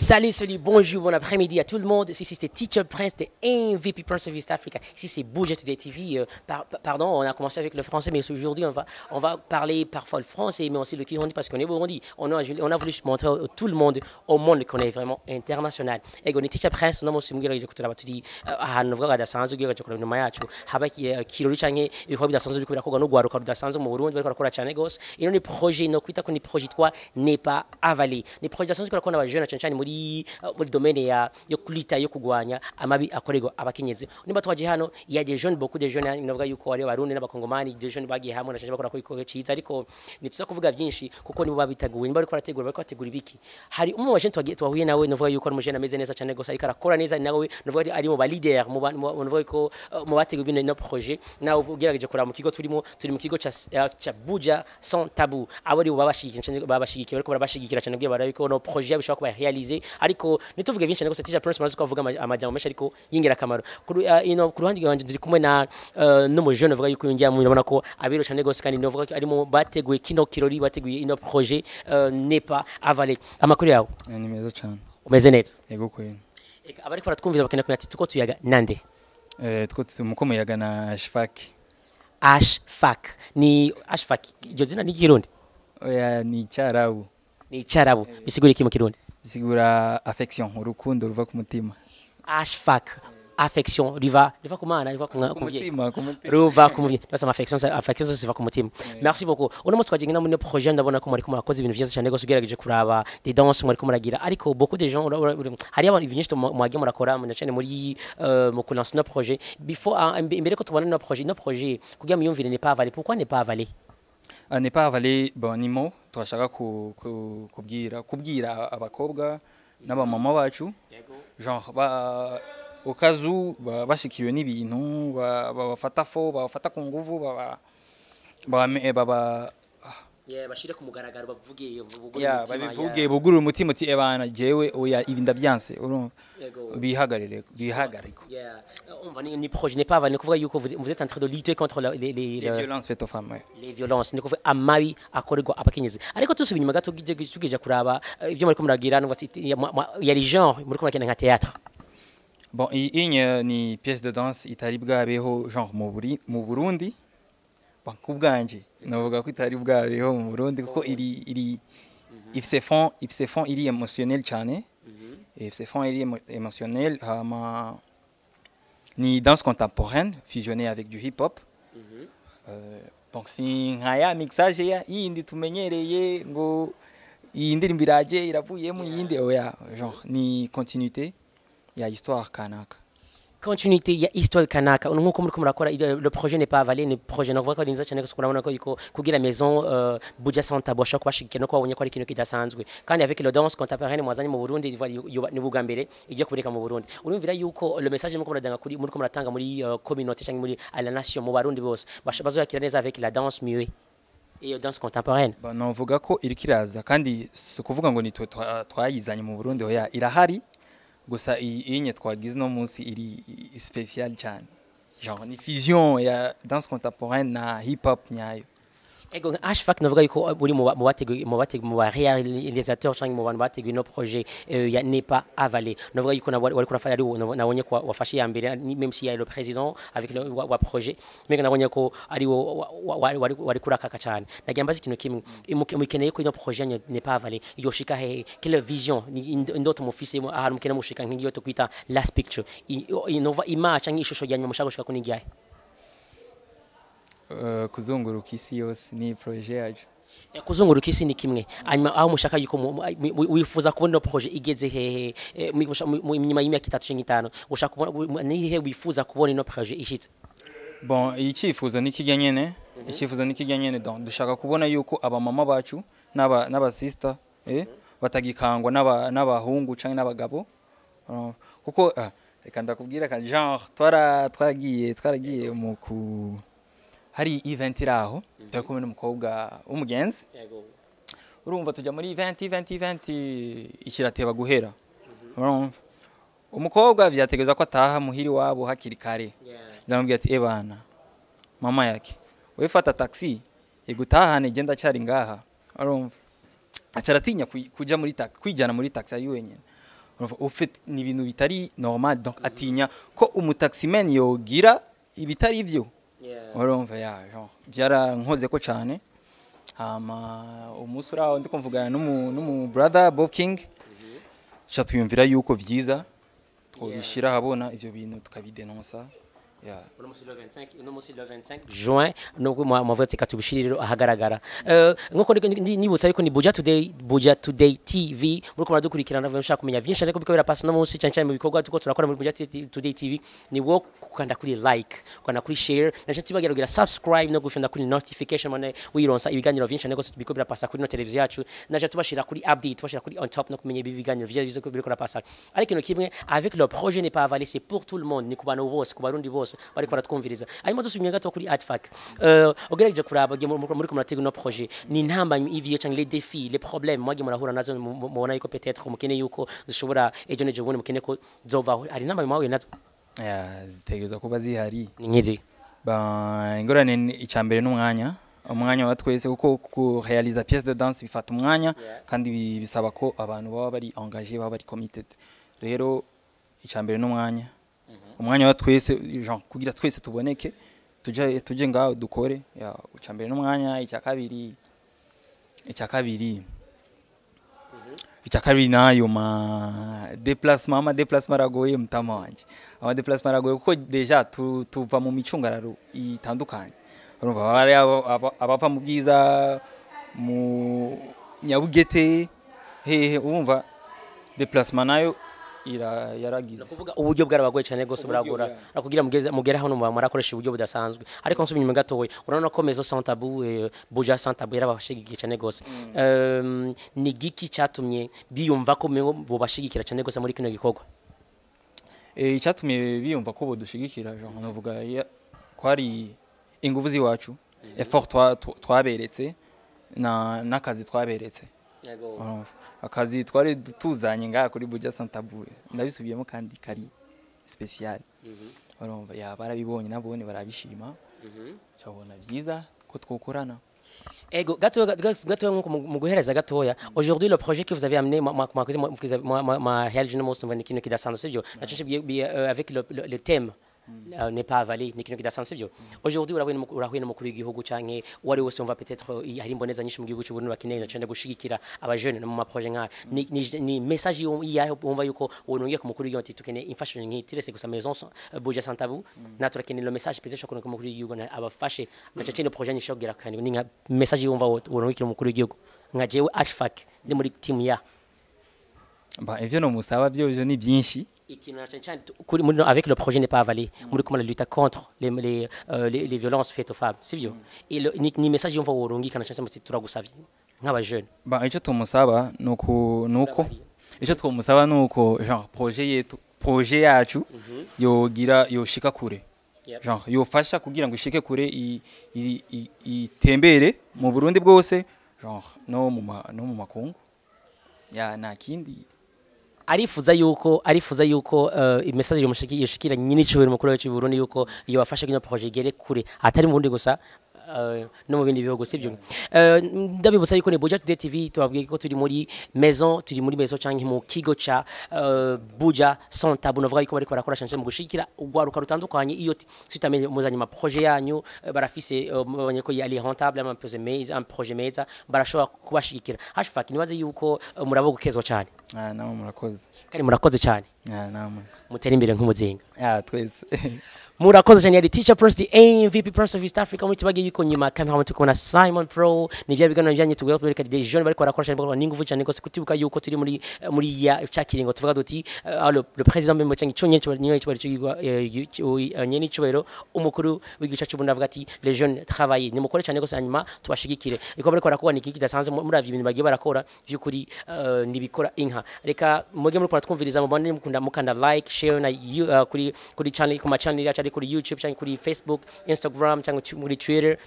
Salut, salut, bonjour, bon après-midi à tout le monde. Ici, c'était Teacher Prince de MVP Prince of East Africa. Ici, c'est Buja Today TV. Pardon, on a commencé avec le français, mais aujourd'hui, on va parler parfois le français, mais aussi le Kirundi parce qu'on est Burundi. On a voulu montrer à tout le monde, au monde qu'on est vraiment international. Ego ni Teacher Prince, no musi mugerageje kuturaba turi ahantu vuga hadasanzwe, ugerageje kuraba inyuma yacu haba kirori canke ibikorwa bidasanzwe biriko birakorwa n'urwaruka rudasanzwe mu Burundi, bariko barakora cyane gose. Ino ni projet no kwita ko ni projet twa n'est pas avalé. Ni projet idasanzwe ikorwa n'abajene cyane cyane muri domaine ya yo kulita yo kugwanya amabi akorerwa abakenyezi. Nimba twaje hano, il y a des jeunes, beaucoup de jeunes, navuga yuko ari abarundi n'abakongomani, des jeunes bagiye hamwe na bakora ko ikorwa ciza, ariko nituza kuvuga byinshi kuko nibo babiteguye. Nimba bariko barategura, bariko bategura ibiki? Hari umwe mu bajene twagiye twahuye nawe, navuga yuko ari umujene ameze neza cyane gose, ariko arakora neza nawe, navuga ari mu ba leader navuga yuko mu bateguye bino no projet. Nawe ugerageje kuraba mu kigo turimo, turi mu kigo ca Buja sans tabou, abo ari bo babashigikiye cyane, babashigikiye, bariko barabashigikira cyane kugira barabe ko no projet bishobora kuba réalisé. Ariko nituvuge byinshi cyane gose, Teacher Prince murazi ko avuga amajambo menshi ariko y'ingirakamaro. Kuri ino ku ruhande rwanje ndiri kumwe na n'umujene avuga yuko yongera murabona ko abiro cyane gose, kandi novuga ko ari mu bateguye kino kirori, bateguye ino projet n'est pas avalé. Amakuru yawe? Ni meza cyane. Umeze neza? Yego kweli. Eka, abariko baratwumvira bakeneye kumenya ati tuko tuyaga nande? Two muko muyaga na Ashfaq. Ashfaq, ni Ashfaq, iryo zina ni ikirundi? Oya, ni Icyarabu. Ni Icyarabu, bisigura iki mu Kirundi? Bisigura affection, urukundo ruva ku mutima. Ashfaq, affection riva ku Mana, riva ku ku muvyeyi. Mutima, ku mutima. Ruva ku muvyeyi. Basa affection, affection zose ziva ku mutima. Merci beaucoup. Uno munsi twagiye muri projet, ndabona ko mwariko murakoze ibintu vyiza cyane gose, ugerageje kuraba des danses mwariko muragira, ariko beaucoup de gens hari abantu ibintu byinshi mwagiye murakora na cyane muri mu kulancer no projet. Before imbere ko tubona no projet, no projet kugira muyumvire n'est pas avalé, pourquoi n'est pas avalé? Ah, n'est pas avalé, bon, ni mot twashaka kubwira abakobwa n'abamama bacu, genre ba okazu bashikiwe n'ibintu, babafata fo, babafata ku nguvu, baba baba Yeah, bashire ku mugaragaro, bavuge bugure ya umutima, babivuge, ya. Bugurure umutima uti: "Ebana, jewe oya, ibi ndavyanse." Urumva? Yego. Bihagarire, bihagariko. Yeah. On va ni projet n'est pas avalé, ni kuvuga yuko vous êtes en train de lutter contre les les violences faites aux femmes, ouais. Les violences, ni kuvuga amabi akorerwa abakenyezi. Ariko tusubiye inyuma gato, tugije kuraba ibyo muriko muragira, nuvuga ati yari genre muriko murakina nka théâtre. Bon, iyi inye ni pièce de danse itari bwabeho genre mu Burundi. Bon, ku bwanje navuga ko itari bwabeho mu Burundi kuko iri ifise fond iri émotionnel cyane, ifise fond iri émotionnel. Hama ni danse contemporaine fusionnée avec du hip hop. Donc si nka ya mixage ya yindi tumenyereye ngo iyi ndirimbo iraje iravuyemo iyindi, oya, genre ni continuité ya histoire kanaka. Continuité ya histoire kanaka nkuko muriko murakora. Le projet n'est pas avalé, ni projet navuga ko ari nziza cyane, gusa urabona ko yuko kugira maison Buja sans tabou ashobora kubashigikira no kubabonye ko ari ikintu kidasanzwe, kandi avec le danse contemporaine mwazanye mu Burundi, ni ubwa mbere igiye kuboneka mu Burundi. Urumvira yuko le message muriko muratanga kuri muriko muratanga muri communauté cyangwa muri à la nation, mu Barundi bose bazoyakira neza avec la danse mieux et danse contemporaine. Ba, novuga ko iriko iraza, kandi si ukuvuga ngo nitwe twayizanye mu Burundi, oya, irahari, gusa iyi inye twagize no munsi iri spécial cyane, genre ni fusion ya danse contemporaine na hip hop nyayo. Ego, Ashfaq, navuga yuko uri mu bateguye, mu ba réalisateur cyangwa mu bantu bateguye no projet ya n'est pas avalé. Navuga yuko na wari kurafanya ari nabonye ko wafashe ya mbere, même si y a le président avec le wa projet, mais nabonye ko ari wo wari kurakaka cyane. Nagira mbaza ikintu kimwe: mukeneye ko ino projet n'est pas avalé yoshika he? Quelle vision, ni indoto mufise ahantu mukeneye mushika, nk'iyo tukwita last picture, inova image cyangwa ishusho ya nyuma mushaka gushika ko ni igihe? Kuzunguruka isi yose ni projet yacu. Kuzunguruka isi ni kimwe, hanyuma aho mushaka yuko wifuza kubona ino projet igeze hehe, nyuma y'imyaka 3 cyangwa 5, ushaka kubona ni hehe wifuza kubona ino projet ishitse? Bon, icyifuzo ni kijya nyene, icyifuzo ni kijya nyene. Donc dushaka kubona yuko abamama bacu n'aba sister batagikangwa n'abahungu canke n'abagabo. Kuko reka ndakubwira ka genre twaragiye mu ku hari event iri aho, turi kumwe n'umukobwa w'umugenzi. Urumva tujya muri event ikirateba guhera. Urumva umukobwa vyategereza ko ataha muhiri wabo hakiri kare. Ndamubwira ati: "Ebana, mama yake, wewe fata taxi igutahane, genda cyari ngaha." Urumva aca aratinya kuja muri taxi, kwijana muri taxi ari wenyine. Urumva, au fait ni ibintu bitari normal, donc atinya ko umutaximan yogira ibitari ivyo. Urumva, ya genre byarankoze ko cyane. Hama umunsi uraho ndiko mvugana n'umu brother Bob King, tuca twiyumvira yuko vyiza twobishira ahabona ivyo bintu, tukabidenonsa, ya. Uno musi le 25, uno musi le 25 juin, nubwo mwavuga ati katubishire rero ahagaragara. Nkuko nibutsa yuko ni Buja Today, Buja Today TV muriko muradukurikirana, mushaka kumenya vyinshi ariko biko birapasa no munsi, cyane cyane mu bikorwa tuko turakora muri Buja Today TV, ni wo gukanda kuri like, gukanda kuri share, na cyo tubagira kugira subscribe no gufenda kuri notification, mane wironsa ibiganiro vyinshi ariko biko birapasa kuri no televiziyo yacu, naje tubashira kuri update, tubashira kuri on top no kumenya ibi biganiro vya bizo biriko birapasa. Ariko ikintu kimwe avec le projet n'est pas avalé, c'est pour tout le monde, ni ku bantu bose, ku Barundi bose bariko baratwumviriza. Hanyuma dusubimye gato kuri Artfac, ugerageje kuraba muri ko murategura no projet, ni intambamyi ivyo canke les défis, les problèmes mwagiye murahura nazo, mubona yuko peut-être mukene yuko zishobora ejo n'ejo bundi mukene ko zovaho, hari intambamyi mwahuye nazo? Ya, zitegerezwa kuba zihari. Ni nk'izi? Ba ingorane icya mbere n'umwanya, umwanya wa twese, kuko kurealiza pièce de danse bifata umwanya kandi bisaba ko abantu baba bari engagé, baba bari committed. Rero icya mbere n'umwanya, umwanya wa twese, genre kugira twese tuboneke, tuje ngaho dukore. Ya, icya mbere n'umwanya. Icya kabiri nayo ma déplacement, ama déplacement aragoye, mutama wanje, ama déplacement aragoye kuko déjà tuva mu micungararo itandukanye. Urumva hari abava mu Bwiza, mu Nyabugete, hehe. Urumva déplacement nayo ira yaragize. Kuvuga uburyo bwarabagoye cyane gose. Uburyo, buragora yeah. Kugira mugere hano murakoresha uburyo budasanzwe. Ariko nsubira inyuma gatoya, urabona ko Maison Sans Tabou, Buja Sans Tabou yarabashigikiye cyane gose. Ni giki cyatumye biyumva ko bobashigikira cyane gose muri kino gikorwa? Icyatumye biyumva ko bodushigikira, genre novuga ko ari ingufu z'iwacu, effort twaberetse na n'akazi twaberetse. Urumva, akazi twari tuzanye ngaha kuri Buja Sans Tabou, ndabisubiyemo kandi kari spécial. Urumva, ya barabibonye nabone barabishima, cyabona byiza ko twokorana. Ego, gatoya gatoya, nkuko mu guhereza gatoya, aujourd'hui le projet que vous avez amené, moi moi moi moi moi moi réalisé no ni ikintu kidasanzwe, sibyo? Naco avec le thème n'est pas avalé, ni ikintu kidasanzwe, sibyo? Aujourd'hui urahuye n'umukuru w'igihugu canke uwari wese wumva peut-être hari imboneza nyinshi mu gihugu cy'u Burundi bakeneye cyane gushigikira abajene no mu ma projet nk'aya, ni message yaho wumva yuko wonongeye ku mukuru w'igihugu ati tukeneye imfashanyo nk'iyi, tirese gusa Maison Buja Sans Tabou, na turakeneye le message peut-être ko umukuru w'igihugu abafashe na cyane projet nyinshi yo kugira, kandi ni nka message yumva wonongeye umukuru w'igihugu nka jewe Ashfaq ndi muri team ya. Ba ivyo no musaba byo ni byinshi. Ikintu na cyane cyane kuri muri avec le projet n'est pas avalé, muri comment la lutte contre les violences faites aux femmes, sivyo? Et ni message yumva worungikana cyane cyane turagusavye nk'aba jeune. Ba icyo tumusaba nuko icyo twomusaba nuko genre projet yetu, projet yacu yogira yoshika kure, genre yofasha kugira ngo ishike kure, itembere mu Burundi bwose, genre no mu makungu. Ya, nta kindi. Arifuza yuko message yomushikira nyini cubero mukuru wacu Burundi yuko iyo bafasha kino projet igere kure, atari mu Burundi gusa, no mu bindi bihugu, sivyo? Ndabibutsa yuko ni Buja Today TV, tubabwiye ko turi muri maison, turi muri maison canke mu kigo ca Buja Sans Tabou. Novuga yuko bariko barakora cyane mu gushigikira urwaruka rutandukanye. Iyo sitame muzanye ama projet yanyu, barafise, mubonye ko yari rentable, ama projet meza, un projet meza, barashobora kubashigikira. Hashfak, nibaze yuko murabo gukezwa cyane. Ah, namwe murakoze. Kandi murakoze cyane. Ah, namwe. Mutere imbere nk'umuzinga. Ah, twese. Murakoze cyane. Yari Teacher Prince, the MVP Prince of East Africa. Muri tubagiye yuko nyuma kamera hamwe tukubona Simon Pro, ni vya biganiro byanyu tugera tubereka des jeunes bariko barakora cyane, bakora n'ingufu cyane gose, kutibuka yuko turi muri ya cyakiringo tuvuga duti le président même cyangwa ico nyene cyo nyene cyubahiro umukuru w'igice cy'ubundi avuga ati les jeunes travailler, ni mukore cyane gose, hanyuma tubashigikire iko bariko barakora. Ni iki kidasanzwe muri ibintu bagiye barakora vy'ukuri, nibikora inka. Reka mwege muri twumviriza, mubone mukunda mukanda like, share na kuri channel, ku ma channel yacu ari kuri YouTube cyangwa kuri Facebook, Instagram cyangwa muri Twitter,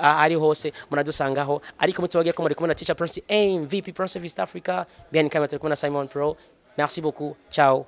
ari hose muradusangaho. Ariko mutubabwiye ko muri kumwe na Teacher Prince, MVP Prince of East Africa, bien kama turi kumwe na Simon Pro. Merci beaucoup, ciao.